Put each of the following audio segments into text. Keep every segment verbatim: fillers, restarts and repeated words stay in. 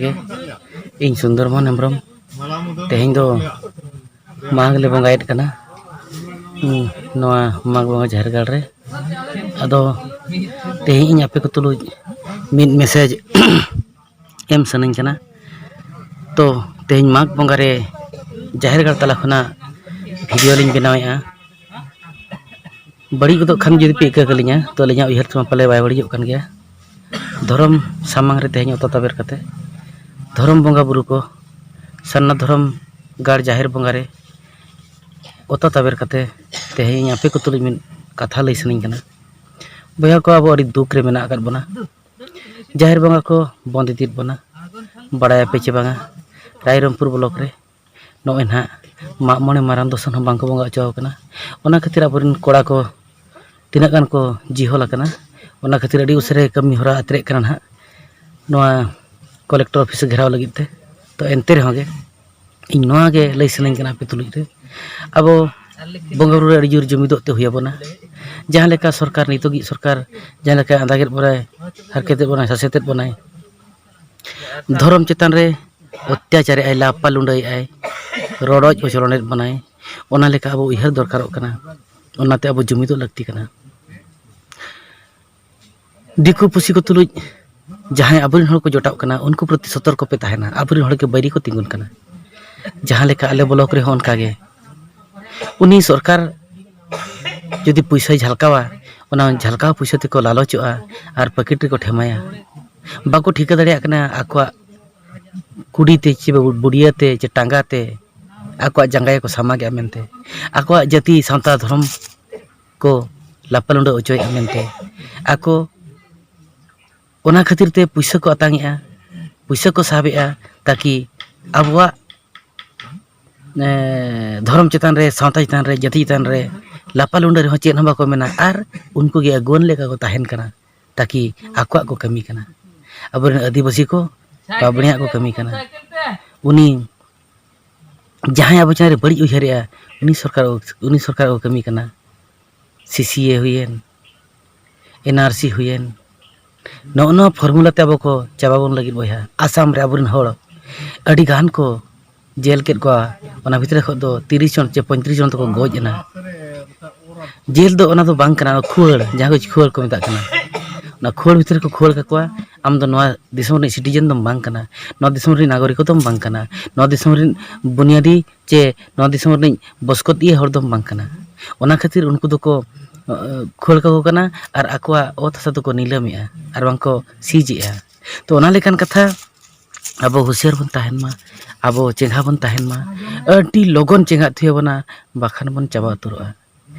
ᱜᱮ, ᱤᱧ ᱥᱩᱱᱫᱚᱨ ᱢᱳᱦᱚᱱ ᱦᱮᱢᱵᱨᱚᱢ᱾ ᱛᱮᱦᱮᱧ ᱫᱚ ᱢᱟᱜᱽ ᱞᱮ ᱵᱚᱸᱜᱟᱭᱮᱫ ᱠᱟᱱᱟ, ᱦᱩᱸ, ᱱᱚᱣᱟ ᱢᱟᱜᱽ ᱵᱚᱸᱜᱟ ᱡᱟᱦᱮᱨ ᱜᱟᱲ ᱨᱮ᱾ ᱟᱫᱚ ᱛᱮᱦᱮᱧ ᱤᱧ ᱟᱯᱮ ᱠᱚ ᱛᱩᱞᱩᱡ ᱢᱤᱫ ᱢᱮᱥᱮᱡᱽ ᱮᱢ ᱥᱟᱱᱟᱧ ᱠᱟᱱᱟ᱾ ᱛᱚ ᱛᱮᱦᱮᱧ ᱢᱟᱜᱽ ᱵᱚᱸᱜᱟ ᱨᱮ ᱡᱟᱦᱮᱨ ᱜᱟᱲ ᱛᱟᱞᱟ ᱠᱷᱚᱱᱟᱜ ᱵᱷᱤᱰᱤᱭᱳ ᱞᱤᱧ ᱵᱮᱱᱟᱣᱮᱫᱼᱟ᱾ ᱵᱟᱹᱲᱤᱡ ᱜᱚᱫᱚᱜ ᱠᱷᱟᱱ ᱡᱩᱫᱤ ᱯᱮ ᱤᱠᱟᱹ ᱠᱟᱹᱞᱤᱧᱟ, ᱛᱚ ᱟᱹᱞᱤᱧᱟᱜ ᱩᱭᱦᱟᱹᱨ ᱛᱮᱢᱟ ᱯᱟᱞᱮ ᱵᱟᱭ ᱵᱟᱹᱲᱤᱡᱚᱜ ᱠᱟᱱ ᱜᱮᱭᱟ᱾ ᱫᱷᱚᱨᱚᱢ ᱥᱟᱢᱟᱝ ᱨᱮ ᱛᱮᱦᱮᱧ ᱚᱛᱟ ᱛᱟᱵᱮᱨ ᱠᱟᱛᱮ, ᱫᱷᱚᱨᱚᱢ ᱵᱚᱸᱜᱟ ᱵᱩᱨᱩ ᱠᱚ, ᱥᱟᱨᱱᱟ ᱫᱷᱚᱨᱚᱢ ᱜᱟᱲ ᱡᱟᱦᱮᱨ ᱵᱚᱸᱜᱟ ᱨᱮ ᱚᱛᱟ ᱛᱟᱵᱮᱨ ᱠᱟᱛᱮ, ᱛᱮᱦᱮᱧ ᱟᱯᱮ ᱠᱚ ᱛᱩᱞᱩᱡ ᱢᱤᱫ ᱠᱟᱛᱷᱟ ᱞᱟᱹᱭ ᱥᱟᱱᱟᱧ ᱠᱟᱱᱟ᱾ ᱵᱚᱭᱦᱟ ᱠᱚ, ᱟᱵᱚ ᱟᱹᱰᱤ ᱫᱩᱠ ᱨᱮ ᱢᱮᱱᱟᱜ ᱟᱠᱟᱫ ᱵᱚᱱᱟ᱾ ᱡᱟᱦᱮᱨ ᱵᱚᱸᱜᱟ ᱠᱚ ᱵᱚᱸᱫ ᱤᱫᱤᱭᱮᱫ ᱵᱚᱱᱟ᱾ ᱵᱟᱲᱟᱭᱟᱯᱮ ᱪᱮ ᱵᱟᱝᱟ, ᱨᱟᱭᱨᱚᱝᱯᱩᱨ ᱵᱞᱚᱠ ᱨᱮ ᱱᱚᱜᱼᱚᱭ ᱱᱟᱦᱟᱜ ᱢᱟᱜ ᱢᱚᱬᱮ ᱢᱟᱨᱟᱝ ᱫᱚᱥᱚᱱ ᱦᱚᱸ ᱵᱟᱝᱠᱚ ᱵᱚᱸᱜᱟ ᱦᱚᱪᱚ ᱟᱠᱟᱱᱟ᱾ ᱚᱱᱟ ᱠᱷᱟᱹᱛᱤᱨ ᱟᱵᱚᱨᱮᱱ ᱠᱚᱲᱟ ᱠᱚ ᱛᱤᱱᱟᱹᱜ ᱜᱟᱱ ᱠᱚ ᱡᱤᱦᱚᱞ ᱟᱠᱟᱱᱟ, ᱚᱱᱟ ᱠᱷᱟᱹᱛᱤᱨ ᱟᱹᱰᱤ ᱩᱥᱟᱹᱨᱟ ᱠᱟᱹᱢᱤ ᱦᱚᱨᱟ ᱟᱛᱨᱮᱜ ᱠᱟᱱᱟ ᱱᱟᱦᱟᱜ᱾ ᱱᱚᱣᱟ ᱠᱚᱞᱮᱠᱴᱚᱨ ᱚᱯᱷᱤᱥ ᱜᱷᱮᱨᱟᱣ ᱞᱟᱹᱜᱤᱫ ᱛᱮ᱾ ᱛᱚ ᱮᱱᱛᱮ ᱨᱮᱦᱚᱸ ᱜᱮ ᱤᱧ ᱱᱚᱣᱟ ᱜᱮ ᱞᱟᱹᱭ ᱥᱟᱱᱟᱧ ᱠᱟᱱᱟ ᱟᱯᱮ ᱛᱩᱞᱩᱡ ᱨᱮ, ᱟᱵᱚ ᱵᱚᱸᱜᱟ ᱵᱩᱨᱩ ᱨᱮ ᱟᱹᱰᱤ ᱡᱳᱨ ᱡᱩᱢᱤᱫᱚᱜ ᱛᱮ ᱦᱩᱭ ᱟᱵᱚᱱᱟ᱾ ᱡᱟᱦᱟᱸ ᱞᱮᱠᱟ ᱥᱚᱨᱠᱟᱨ, ᱱᱤᱛᱚᱜᱤᱡ ᱥᱚᱨᱠᱟᱨ ᱡᱟᱦᱟᱸ ᱞᱮᱠᱟ ᱟᱸᱫᱟᱜᱮᱫ ᱵᱚᱱᱟᱭ, ᱦᱟᱨᱠᱮᱛᱮᱫ ᱵᱚᱱᱟᱭ, ᱥᱟᱥᱮᱛᱮᱫ ᱵᱚᱱᱟᱭ, ᱫᱷᱚᱨᱚᱢ ᱪᱮᱛᱟᱱ ᱨᱮ ᱚᱛᱛᱟᱪᱟᱨᱮᱫ ᱟᱭ, ᱞᱟᱯᱟ ᱞᱩᱸᱰᱟᱹᱭᱮᱫ ᱟᱭ, ᱨᱚᱰᱚᱡ ᱠᱚᱪᱞᱚᱱᱮᱫ ᱵᱚᱱᱟᱭ, ᱚᱱᱟ ᱞᱮᱠᱟ ᱟᱵᱚ ᱩᱭᱦᱟᱹᱨ ᱫᱚᱨᱠᱟᱨᱚᱜ ᱠᱟᱱᱟ᱾ ᱚᱱᱟᱛᱮ ᱟᱵᱚ ᱡᱩᱢᱤᱫᱚᱜ ᱞᱟᱹᱠᱛᱤ ᱠᱟᱱᱟ᱾ ᱫᱤᱠᱩ ᱯᱩᱥᱤ ᱠᱚ ᱛᱩᱞᱩᱡ ᱡᱟᱦᱟᱸᱭ ᱟᱵᱚᱨᱮᱱ ᱦᱚᱲ ᱠᱚ ᱡᱚᱴᱟᱜ ᱠᱟᱱᱟ, ᱩᱱᱠᱩ ᱯᱨᱚᱛᱤ ᱥᱚᱛᱚᱨᱠᱚ ᱯᱮ ᱛᱟᱦᱮᱱᱟ᱾ ᱟᱵᱚᱨᱮᱱ ᱦᱚᱲ ᱜᱮ ᱵᱟᱹᱭᱨᱤ ᱠᱚ ᱛᱤᱸᱜᱩᱱ ᱠᱟᱱᱟ᱾ ᱡᱟᱦᱟᱸ ᱞᱮᱠᱟ ᱟᱞᱮ ᱵᱞᱚᱠ ᱨᱮᱦᱚᱸ ᱚᱱᱠᱟ ᱜᱮ, ᱩᱱᱤ ᱥᱚᱨᱠᱟᱨ ᱡᱩᱫᱤ ᱯᱩᱭᱥᱟᱹᱭ ᱡᱷᱟᱞᱠᱟᱣᱟ, ᱚᱱᱟ ᱡᱷᱟᱞᱠᱟᱣ ᱯᱩᱭᱥᱟᱹ ᱛᱮᱠᱚ ᱞᱟᱞᱚᱪᱚᱜᱼᱟ ᱟᱨ ᱯᱟᱹᱠᱤᱴ ᱨᱮᱠᱚ ᱴᱷᱮᱢᱟᱭᱟ᱾ ᱵᱟᱠᱚ ᱴᱷᱤᱠᱟᱹ ᱫᱟᱲᱮᱭᱟᱜ ᱠᱟᱱᱟ ᱟᱠᱚᱣᱟᱜ ᱠᱩᱰᱤ ᱛᱮ ᱪᱮ ᱵᱩᱰᱤᱭᱟᱹ ᱛᱮ ᱪᱮ ᱴᱟᱸᱜᱟ ᱛᱮ ᱟᱠᱚᱣᱟᱜ ᱡᱟᱸᱜᱟ ᱜᱮᱠᱚ ᱥᱟᱢᱟᱜᱮᱜᱼᱟ ᱢᱮᱱᱛᱮ, ᱟᱠᱚᱣᱟᱜ ᱡᱟᱹᱛᱤ ᱥᱟᱶᱛᱟ ᱫᱷᱚᱨᱚᱢ ᱠᱚ ᱞᱟᱯᱟ ᱞᱩᱸᱰᱟᱹ ᱚᱪᱚᱭᱮᱫᱼᱟ ᱢᱮᱱᱛᱮ, ᱟᱠᱚ ᱚᱱᱟ ᱠᱷᱟᱹᱛᱤᱨ ᱛᱮ ᱯᱩᱭᱥᱟᱹ ᱠᱚ ᱟᱛᱟᱝᱮᱜᱼᱟ, ᱯᱩᱭᱥᱟᱹ ᱠᱚ ᱥᱟᱵᱮᱜᱼᱟ, ᱛᱟᱠᱤ ᱟᱵᱚᱣᱟᱜ ᱮ, ᱫᱷᱚᱨᱚᱢ ᱪᱮᱛᱟᱱ ᱨᱮ, ᱥᱟᱶᱛᱟ ᱪᱮᱛᱟᱱ ᱨᱮ, ᱡᱟᱹᱛᱤ ᱪᱮᱛᱟᱱ ᱨᱮ ᱞᱟᱯᱟ ᱞᱩᱸᱰᱟᱹ ᱨᱮᱦᱚᱸ ᱪᱮᱫ ᱦᱚᱸ ᱵᱟᱠᱚ ᱢᱮᱱᱟ, ᱟᱨ ᱩᱱᱠᱩ ᱜᱮ ᱟᱹᱜᱩᱣᱟᱹᱱ ᱞᱮᱠᱟ ᱠᱚ ᱛᱟᱦᱮᱱ ᱠᱟᱱᱟ, ᱛᱟᱠᱤ ᱟᱠᱚᱣᱟᱜ ᱠᱚ ᱠᱟᱹᱢᱤ ᱠᱟᱱᱟ᱾ ᱟᱵᱚᱨᱮᱱ ᱟᱹᱫᱤᱵᱟᱹᱥᱤ ᱠᱚ ᱯᱟᱵᱽᱱᱤᱭᱟᱜ ᱠᱚ ᱠᱟᱹᱢᱤ ᱠᱟᱱᱟ᱾ ᱩᱱᱤ ᱡᱟᱦᱟᱸᱭ ᱟᱵᱚ ᱪᱮᱛᱟᱱ ᱨᱮ ᱵᱟᱹᱲᱤᱡ ᱩᱭᱦᱟᱹᱨᱮᱜᱼᱟ, ᱩᱱᱤ ᱥᱚᱨᱠᱟᱨ, ᱩᱱᱤ ᱥᱚᱨᱠᱟᱨ ᱠᱚ ᱠᱟᱹᱢᱤ ᱠᱟᱱᱟ᱾ ᱥᱤ ᱥᱤ ᱮ ᱦᱩᱭᱮᱱ, ᱮᱱ ᱟᱨ ᱥᱤ ᱦᱩᱭᱮᱱ, ᱱᱚᱜᱼᱚ ᱱᱚᱣᱟ ᱯᱷᱚᱨᱢᱩᱞᱟ ᱛᱮ ᱟᱵᱚ ᱠᱚ ᱪᱟᱵᱟ ᱵᱚᱱ ᱞᱟᱹᱜᱤᱫ ᱵᱚᱭᱦᱟ᱾ ᱟᱥᱟᱢ ᱨᱮ ᱟᱵᱚᱨᱮᱱ ᱦᱚᱲ ᱟᱹᱰᱤ ᱜᱟᱱ ᱠᱚ ᱡᱮᱞ ᱠᱮᱫ ᱠᱚᱣᱟ, ᱚᱱᱟ ᱵᱷᱤᱛᱨᱤ ᱠᱷᱚᱱ ᱫᱚ ᱛᱤᱨᱤᱥ ᱡᱚᱱ ᱪᱮ ᱯᱚᱸᱭᱛᱨᱤᱥ ᱡᱚᱱ ᱫᱚᱠᱚ ᱜᱚᱡ ᱮᱱᱟ᱾ ᱡᱮᱞ ᱫᱚ ᱚᱱᱟ ᱫᱚ ᱵᱟᱝ ᱠᱟᱱᱟ, ᱚᱱᱟ ᱠᱷᱩᱣᱟᱹᱲ, ᱡᱟᱦᱟᱸ ᱠᱚ ᱠᱷᱩᱣᱟᱹᱲ ᱠᱚ ᱢᱮᱛᱟᱜ ᱠᱟᱱᱟ, ᱚᱱᱟ ᱠᱷᱩᱣᱟᱹᱲ ᱵᱷᱤᱛᱨᱤ ᱨᱮᱠᱚ ᱠᱷᱩᱣᱟᱹᱲ ᱠᱟᱠᱚᱣᱟ᱾ ᱟᱢ ᱫᱚ ᱱᱚᱣᱟ ᱫᱤᱥᱚᱢ ᱨᱤᱱᱤᱡ ᱥᱤᱴᱤᱡᱮᱱ ᱫᱚᱢ ᱵᱟᱝ ᱠᱟᱱᱟ, ᱱᱚᱣᱟ ᱫᱤᱥᱚᱢ ᱨᱤᱱᱤᱡ ᱱᱟᱜᱚᱨᱤᱠ ᱫᱚᱢ ᱵᱟᱝ ᱠᱟᱱᱟ, ᱱᱚᱣᱟ ᱫᱤᱥᱚᱢ ᱨᱤᱱ ᱵᱩᱱᱤᱭᱟᱫᱤ ᱪᱮ ᱱᱚᱣᱟ ᱫᱤᱥᱚᱢ ᱨᱤᱱᱤᱡ ᱵᱚᱥᱠᱚᱛᱤᱭᱟᱹ ᱦᱚᱲ ᱫᱚᱢ ᱵᱟᱝ ᱠᱟᱱᱟ᱾ ᱚᱱᱟ ᱠᱷᱟᱹᱛᱤᱨ ᱩᱱᱠᱩ ᱫᱚᱠᱚ ᱠᱷᱩᱣᱟᱹᱲ ᱠᱟᱠᱚ ᱠᱟᱱᱟ ᱟᱨ ᱟᱠᱚᱣᱟᱜ ᱚᱛ ᱦᱟᱥᱟ ᱫᱚᱠᱚ ᱱᱤᱞᱟᱹᱢᱮᱜᱼᱟ ᱟᱨ ᱵᱟᱝ ᱠᱚ ᱥᱤᱡᱮᱜᱼᱟ᱾ ᱛᱚ, ᱚᱱᱟ ᱞᱮᱠᱟᱱ ᱠᱟᱛᱷᱟ, ᱟᱵᱚ ᱦᱩᱸᱥᱤᱭᱟᱹᱨ ᱵᱚᱱ ᱛᱟᱦᱮᱱ ᱢᱟ, ᱟᱵᱚ ᱪᱮᱸᱜᱷᱟ ᱵᱚᱱ ᱛᱟᱦᱮᱱ ᱢᱟ, ᱟᱹᱰᱤ ᱞᱚᱜᱚᱱ ᱪᱮᱸᱜᱷᱟᱜ ᱛᱷᱩᱭ ᱟᱵᱚᱱᱟ, ᱵᱟᱠᱷᱟᱱ ᱵᱚᱱ ᱪᱟᱵᱟ ᱩᱛᱟᱹᱨᱚᱜᱼᱟ᱾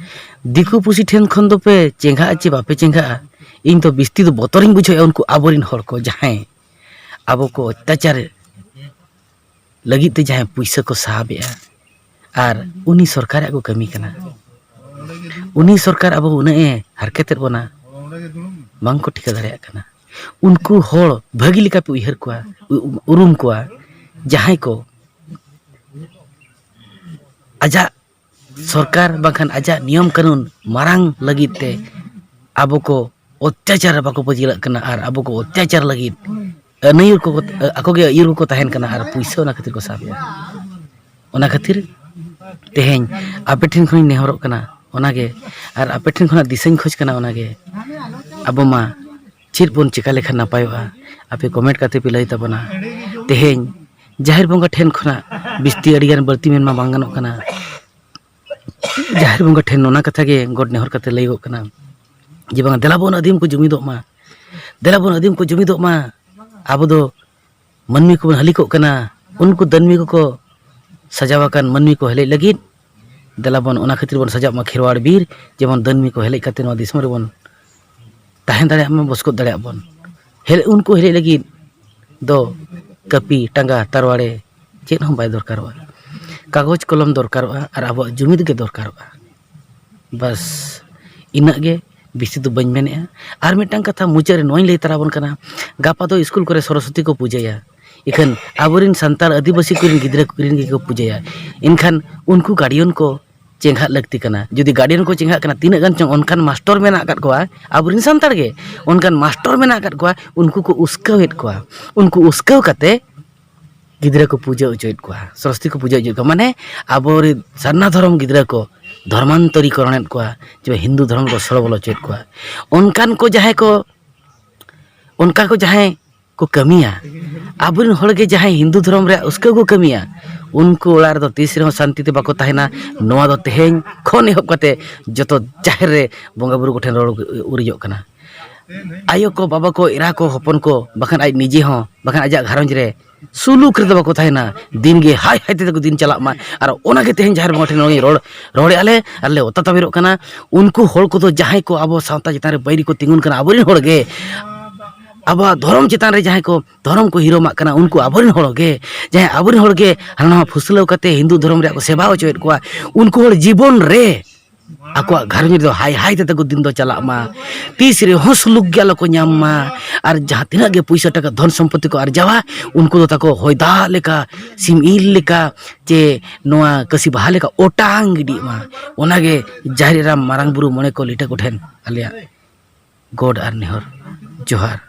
ᱫᱤᱠᱩ ᱯᱩᱥᱤ ᱴᱷᱮᱱ ᱠᱷᱚᱱ ᱫᱚᱯᱮ ᱪᱮᱸᱜᱷᱟᱜᱼᱟ ᱪᱮ ᱵᱟᱯᱮ ᱪᱮᱸᱜᱷᱟᱜᱼᱟ, ᱤᱧ ᱫᱚ ᱵᱤᱥᱛᱤ ᱫᱚ ᱵᱚᱛᱚᱨᱤᱧ ᱵᱩᱡᱷᱟᱹᱣᱮᱫᱼᱟ ᱩᱱᱠᱩ ᱟᱵᱚᱨᱮᱱ ᱦᱚᱲ ᱠᱚ, ᱡᱟᱦᱟᱸᱭ ᱟᱵᱚ ᱠᱚ ᱚᱛᱛᱟᱪᱟᱨ ᱞᱟᱹᱜᱤᱫ ᱛᱮ ᱡᱟᱦᱟᱸᱭ ᱯᱩᱭᱥᱟᱹ ᱠᱚ ᱥᱟᱵᱮᱜᱼᱟ ᱟᱨ ᱩᱱᱤ ᱥᱚᱨᱠᱟᱨᱟᱜ ᱠᱚ ᱠᱟᱹᱢᱤ ᱠᱟᱱᱟ᱾ ᱩᱱᱤ ᱥᱚᱨᱠᱟᱨ ᱟᱵᱚ ᱩᱱᱟᱹᱜ ᱮ ᱦᱟᱨᱠᱮᱛᱮᱫ ᱵᱚᱱᱟ, ᱵᱟᱝ ᱠᱚ ᱴᱷᱤᱠᱟᱹ ᱫᱟᱲᱮᱭᱟᱜ ᱠᱟᱱᱟ᱾ ᱩᱱᱠᱩ ᱦᱚᱲ ᱵᱷᱟᱹᱜᱤ ᱞᱮᱠᱟ ᱯᱮ ᱩᱭᱦᱟᱹᱨ ᱠᱚᱣᱟ, ᱩ-, ᱩᱨᱩᱢ ᱠᱚᱣᱟ, ᱡᱟᱦᱟᱸᱭ ᱠᱚ ᱟᱡᱟᱜ ᱥᱚᱨᱠᱟᱨ ᱵᱟᱝᱠᱷᱟᱱ ᱟᱡᱟᱜ ᱱᱤᱭᱚᱢ ᱠᱟᱹᱱᱩᱱ ᱢᱟᱨᱟᱝ ᱞᱟᱹᱜᱤᱫ ᱛᱮ ᱟᱵᱚ ᱠᱚ ᱚᱛᱛᱟᱪᱟᱨ ᱨᱮ ᱵᱟᱠᱚ ᱯᱟᱹᱪᱷᱞᱟᱹᱜ ᱠᱟᱱᱟ ᱟᱨ ᱟᱵᱚ ᱠᱚ ᱚᱛᱛᱟᱪᱟᱨ ᱞᱟᱹᱜᱤᱫ ᱟᱹᱱᱟᱹᱭᱩᱨ ᱠᱚ, ᱟᱠᱚ ᱜᱮ ᱟᱹᱭᱩᱨ ᱠᱚᱠᱚ ᱛᱟᱦᱮᱱ ᱠᱟᱱᱟ ᱟᱨ ᱯᱩᱭᱥᱟᱹ ᱚᱱᱟ ᱠᱷᱟᱹᱛᱤᱨ ᱠᱚ ᱥᱟᱵᱮᱜᱼᱟ᱾ ᱚᱱᱟ ᱠᱷᱟᱹᱛᱤᱨ ᱛᱮᱦᱮᱧ ᱟᱯᱮ ᱴᱷᱮᱱ ᱠᱷᱚᱱᱤᱧ ᱱᱮᱦᱚᱨᱚᱜ ᱠᱟᱱᱟ ᱚᱱᱟᱜᱮ, ᱟᱨ ᱟᱯᱮ ᱴᱷᱮᱱ ᱠᱷᱚᱱᱟᱜ ᱫᱤᱥᱟᱹᱧ ᱠᱷᱚᱡᱽ ᱠᱟᱱᱟ ᱚᱱᱟᱜᱮ, ᱟᱵᱚ ᱢᱟ ᱪᱮᱫ ᱵᱚᱱ ᱪᱮᱠᱟ ᱞᱮᱠᱷᱟᱱ ᱱᱟᱯᱟᱭᱚᱜᱼᱟ? ᱟᱯᱮ comment ᱠᱟᱛᱮ ᱯᱮ ᱞᱟᱹᱭ ᱛᱟᱵᱚᱱᱟ᱾ ᱛᱮᱦᱮᱧ ᱡᱟᱦᱮᱨ ᱵᱚᱸᱜᱟ ᱴᱷᱮᱱ ᱠᱷᱚᱱᱟᱜ ᱵᱤᱥᱛᱤ ᱟᱹᱰᱤᱜᱟᱱ ᱵᱟᱹᱲᱛᱤ ᱢᱮᱱ ᱢᱟ ᱵᱟᱝ ᱜᱟᱱᱚᱜ ᱠᱟᱱᱟ᱾ ᱡᱟᱦᱮᱨ ᱵᱚᱸᱜᱟ ᱴᱷᱮᱱ ᱚᱱᱟ ᱠᱟᱛᱷᱟ ᱜᱮ ᱜᱚᱰ ᱱᱮᱦᱚᱨ ᱠᱟᱛᱮ ᱞᱟᱹᱭᱚᱜ ᱠᱟᱱᱟ ᱡᱮ, ᱵᱟᱝ, ᱫᱮᱞᱟ ᱵᱚᱱ ᱟᱹᱫᱤᱢ ᱠᱚ ᱡᱩᱢᱤᱫᱚᱜ ᱢᱟ, ᱫᱮᱞᱟ ᱵᱚᱱ ᱟᱹᱫᱤᱢ ᱠᱚ ᱡᱩᱢᱤᱫᱚᱜ ᱢᱟ᱾ ᱟᱵᱚ ᱫᱚ ᱢᱟᱹᱱᱢᱤ ᱠᱚᱵᱚᱱ ᱦᱟᱹᱞᱤᱠᱚᱜ ᱠᱟᱱᱟ, ᱩᱱᱠᱩ ᱫᱟᱹᱱᱢᱤ ᱠᱚᱠᱚ ᱥᱟᱡᱟᱣ ᱟᱠᱟᱱ ᱢᱟᱹᱱᱢᱤ ᱠᱚ ᱦᱮᱞᱮᱡ ᱞᱟᱹᱜᱤᱫ᱾ ᱫᱮᱞᱟ ᱵᱚᱱ ᱚᱱᱟ ᱠᱷᱟᱹᱛᱤᱨ ᱵᱚᱱ ᱥᱟᱡᱟᱜ ᱢᱟ ᱠᱷᱮᱨᱣᱟᱲ ᱵᱤᱨ, ᱡᱮᱢᱚᱱ ᱫᱟᱹᱱᱢᱤ ᱠᱚ ᱦᱮᱞᱮᱡ ᱠᱟᱛᱮ ᱱᱚᱣᱟ ᱫᱤᱥᱚᱢ ᱨᱮᱵᱚᱱ ᱛᱟᱦᱮᱸ ᱫᱟᱲᱮᱭᱟᱜ ᱢᱟ, ᱵᱚᱥᱠᱚᱛ ᱫᱟᱲᱮᱭᱟᱜ ᱵᱚᱱ᱾ ᱦᱮᱞ-, ᱩᱱᱠᱩ ᱦᱮᱞᱮᱡ ᱞᱟᱹᱜᱤᱫ ᱫᱚ ᱠᱟᱹᱯᱤ, ᱴᱟᱸᱜᱟ, ᱛᱟᱨᱣᱟᱲᱮ ᱪᱮᱫ ᱦᱚᱸ ᱵᱟᱭ ᱫᱚᱨᱠᱟᱨᱚᱜᱼᱟ᱾ ᱠᱟᱜᱚᱡᱽ ᱠᱚᱞᱚᱢ ᱫᱚᱨᱠᱟᱨᱚᱜᱼᱟ ᱟᱨ ᱟᱵᱚᱣᱟᱜ ᱡᱩᱢᱤᱫ ᱜᱮ ᱫᱚᱨᱠᱟᱨᱚᱜᱼᱟ᱾ ᱵᱟᱥ, ᱤᱱᱟᱹᱜ ᱜᱮ, ᱵᱮᱥᱤ ᱫᱚ ᱵᱟᱹᱧ ᱢᱮᱱᱮᱫᱼᱟ᱾ ᱟᱨ ᱢᱤᱫᱴᱟᱝ ᱠᱟᱛᱷᱟ ᱢᱩᱪᱟᱹᱫ ᱨᱮ ᱱᱚᱣᱟᱧ ᱞᱟᱹᱭ ᱛᱟᱨᱟ ᱟᱵᱚᱱ ᱠᱟᱱᱟ, ᱜᱟᱯᱟ ᱫᱚ ᱤᱥᱠᱩᱞ ᱠᱚᱨᱮ ᱥᱚᱨᱚᱥᱚᱛᱤ ᱠᱚ ᱯᱩᱡᱟᱹᱭᱟ᱾ ᱤᱠᱷᱟᱹᱱ ᱟᱵᱚᱨᱮᱱ ᱥᱟᱱᱛᱟᱲ ᱟᱹᱫᱤᱵᱟᱹᱥᱤ ᱠᱚᱨᱮᱱ ᱜᱤᱫᱽᱨᱟᱹ ᱠᱚᱨᱮᱱ ᱜᱮᱠᱚ ᱯᱩᱡᱟᱹᱭᱟ᱾ ᱮᱱᱠᱷᱟᱱ ᱩᱱᱠᱩ guardian ᱠᱚ ᱪᱮᱸᱜᱷᱟᱜ ᱞᱟᱹᱠᱛᱤ ᱠᱟᱱᱟ᱾ ᱡᱩᱫᱤ ᱜᱟᱨᱰᱤᱭᱟᱱ ᱠᱚ ᱪᱮᱸᱜᱷᱟᱜ ᱠᱟᱱᱟ, ᱛᱤᱱᱟᱹᱜ ᱜᱟᱱ ᱪᱚᱝ ᱚᱱᱠᱟᱱ ᱢᱟᱥᱴᱚᱨ ᱢᱮᱱᱟᱜ ᱟᱠᱟᱫ ᱠᱚᱣᱟ, ᱟᱵᱚᱨᱮᱱ ᱥᱟᱱᱛᱟᱲ ᱜᱮ, ᱚᱱᱠᱟᱱ ᱢᱟᱥᱴᱚᱨ ᱢᱮᱱᱟᱜ ᱟᱠᱟᱫ ᱠᱚᱣᱟ, ᱩᱱᱠᱩ ᱠᱚ ᱩᱥᱠᱟᱹᱣᱮᱫ ᱠᱚᱣᱟ᱾ ᱩᱱᱠᱩ ᱩᱥᱠᱟᱹᱣ ᱠᱟᱛᱮ ᱜᱤᱫᱽᱨᱟᱹ ᱠᱚ ᱯᱩᱡᱟᱹ ᱦᱚᱪᱚᱭᱮᱫ ᱠᱚᱣᱟ, ᱥᱚᱨᱚᱥᱚᱛᱤ ᱠᱚ ᱯᱩᱡᱟᱹ ᱦᱚᱪᱚᱭᱮᱫ ᱠᱚᱣᱟ, ᱢᱟᱱᱮ ᱟᱵᱚᱨᱮᱱ ᱥᱟᱨᱱᱟ ᱫᱷᱚᱨᱚᱢ ᱜᱤᱫᱽᱨᱟᱹ ᱠᱚ ᱫᱷᱚᱨᱢᱟᱱᱛᱚᱨᱤᱠᱚᱨᱚᱱᱮᱫ ᱠᱚᱣᱟ, ᱡᱮ ᱦᱤᱱᱫᱩ ᱫᱷᱚᱨᱚᱢ ᱠᱚ ᱥᱚᱲᱚ ᱵᱚᱞᱚ ᱦᱚᱪᱚᱭᱮᱫ ᱠᱚᱣᱟ᱾ ᱚᱱᱠᱟᱱ ᱠᱚ ᱡᱟᱦᱟᱸᱭ ᱠᱚ, ᱚᱱᱠᱟ ᱠᱚ ᱡᱟᱦᱟᱸᱭ ᱠᱚ ᱠᱟᱹᱢᱤᱭᱟ, ᱟᱵᱚᱨᱮᱱ ᱦᱚᱲ ᱜᱮ ᱡᱟᱦᱟᱸᱭ ᱦᱤᱱᱫᱩ ᱫᱷᱚᱨᱚᱢ ᱨᱮᱭᱟᱜ ᱩᱥᱠᱟᱹᱣ ᱠᱚ ᱠᱟᱹᱢᱤᱭᱟ, ᱩᱱᱠᱩ ᱚᱲᱟᱜ ᱨᱮᱫᱚ ᱛᱤᱥ ᱨᱮᱦᱚᱸ ᱥᱟᱱᱛᱤ ᱛᱮ ᱵᱟᱠᱚ ᱛᱟᱦᱮᱱᱟ᱾ ᱱᱚᱣᱟ ᱫᱚ ᱛᱮᱦᱮᱧ ᱠᱷᱚᱱ ᱮᱦᱚᱵ ᱠᱟᱛᱮ ᱡᱚᱛᱚ ᱡᱟᱦᱮᱨ ᱨᱮ ᱵᱚᱸᱜᱟ ᱵᱩᱨᱩ ᱠᱚᱴᱷᱮᱱ ᱨᱚᱲ ᱩᱨᱤᱡᱚᱜ ᱠᱟᱱᱟ᱾ ᱟᱭᱳ ᱠᱚ, ᱵᱟᱵᱟ ᱠᱚ, ᱮᱨᱟ ᱠᱚ, ᱦᱚᱯᱚᱱ ᱠᱚ, ᱵᱟᱠᱷᱟᱱ ᱟᱡ ᱱᱤᱡᱮ ᱦᱚᱸ, ᱵᱟᱠᱷᱟᱱ ᱟᱡᱟᱜ ᱜᱷᱟᱨᱚᱸᱡᱽ ᱨᱮ ᱥᱩᱞᱩᱠ ᱨᱮᱫᱚ ᱵᱟᱠᱚ ᱛᱟᱦᱮᱱᱟ᱾ ᱫᱤᱱ ᱜᱮ ᱦᱟᱭ ᱦᱟᱭ ᱛᱮ ᱛᱟᱠᱚ ᱫᱤᱱ ᱪᱟᱞᱟᱜ ᱢᱟ᱾ ᱟᱨ ᱚᱱᱟ ᱜᱮ ᱛᱮᱦᱮᱧ ᱡᱟᱦᱮᱨ ᱵᱚᱸᱜᱟ ᱴᱷᱮᱱ ᱱᱚᱜᱼᱚᱭ ᱨᱚᱲ, ᱨᱚᱲᱮᱫᱼᱟ ᱞᱮ, ᱟᱨ ᱞᱮ ᱚᱛᱟ ᱛᱟᱵᱮᱨᱚᱜ ᱠᱟᱱᱟ᱾ ᱩᱱᱠᱩ ᱦᱚᱲ ᱠᱚᱫᱚ ᱡᱟᱦᱟᱸᱭ ᱠᱚ ᱟᱵᱚ ᱥᱟᱶᱛᱟ ᱪᱮᱛᱟᱱ ᱨᱮ ᱵᱟᱹᱭᱨᱤ ᱠᱚ ᱛᱤᱸᱜᱩᱱ ᱠᱟᱱᱟ, ᱟᱵᱚᱨᱮᱱ ᱦᱚᱲ ᱜᱮ ᱟᱵᱚᱣᱟᱜ ᱫᱷᱚᱨᱚᱢ ᱪᱮᱛᱟᱱ ᱨᱮ ᱡᱟᱦᱟᱸᱭ ᱠᱚ ᱫᱷᱚᱨᱚᱢ ᱠᱚ ᱦᱤᱨᱚᱢᱟᱜ ᱠᱟᱱᱟ, ᱩᱱᱠᱩ ᱟᱵᱚᱨᱮᱱ ᱦᱚᱲ ᱜᱮ, ᱡᱟᱦᱟᱸᱭ ᱟᱵᱚᱨᱮᱱ ᱦᱚᱲ ᱜᱮ ᱦᱟᱱᱟ ᱱᱟᱣᱟ ᱯᱷᱩᱥᱞᱟᱹᱣ ᱠᱟᱛᱮ ᱦᱤᱱᱫᱩ ᱫᱷᱚᱨᱚᱢ ᱨᱮᱭᱟᱜ ᱠᱚ ᱥᱮᱵᱟ ᱦᱚᱪᱚᱭᱮᱫ ᱠᱚᱣᱟ, ᱩᱱᱠᱩ ᱦᱚᱲ ᱡᱤᱵᱚᱱ ᱨᱮ ᱟᱠᱚᱣᱟᱜ ᱜᱷᱟᱨᱚᱸᱡᱽ ᱨᱮᱫᱚ ᱦᱟᱭ ᱦᱟᱭ ᱛᱮ ᱛᱟᱠᱚ ᱫᱤᱱ ᱫᱚ ᱪᱟᱞᱟᱜ ᱢᱟ, ᱛᱤᱥ ᱨᱮᱦᱚᱸ ᱥᱩᱞᱩᱠ ᱜᱮ ᱟᱞᱚ ᱠᱚ ᱧᱟᱢ ᱢᱟ᱾ ᱟᱨ ᱡᱟᱦᱟᱸ ᱛᱤᱱᱟᱹᱜ ᱜᱮ ᱯᱩᱭᱥᱟᱹ ᱴᱟᱠᱟ ᱫᱷᱚᱱ ᱥᱚᱢᱯᱚᱛᱤ ᱠᱚ ᱟᱨᱡᱟᱣᱟ, ᱩᱱᱠᱩ ᱫᱚ ᱛᱟᱠᱚ ᱦᱚᱭ ᱫᱟᱜ ᱞᱮᱠᱟ, ᱥᱤᱢ ᱤᱞ ᱞᱮᱠᱟ, ᱪᱮ ᱱᱚᱣᱟ ᱠᱟᱹᱥᱤ ᱵᱟᱦᱟ ᱞᱮᱠᱟ ᱚᱴᱟᱝ ᱜᱤᱰᱤᱜ ᱢᱟ᱾ ᱚᱱᱟᱜᱮ ᱡᱟᱦᱮᱨ ᱮᱨᱟ, ᱢᱟᱨᱟᱝ ᱵᱩᱨᱩ, ᱢᱚᱬᱮ ᱠᱚ ᱞᱤᱴᱟᱹ ᱠᱚᱴᱷᱮᱱ ᱟᱞᱮᱭᱟᱜ ᱜᱚᱰ ᱟᱨ ᱱᱮᱦᱚᱨ᱾ ᱡᱚᱦᱟᱨ᱾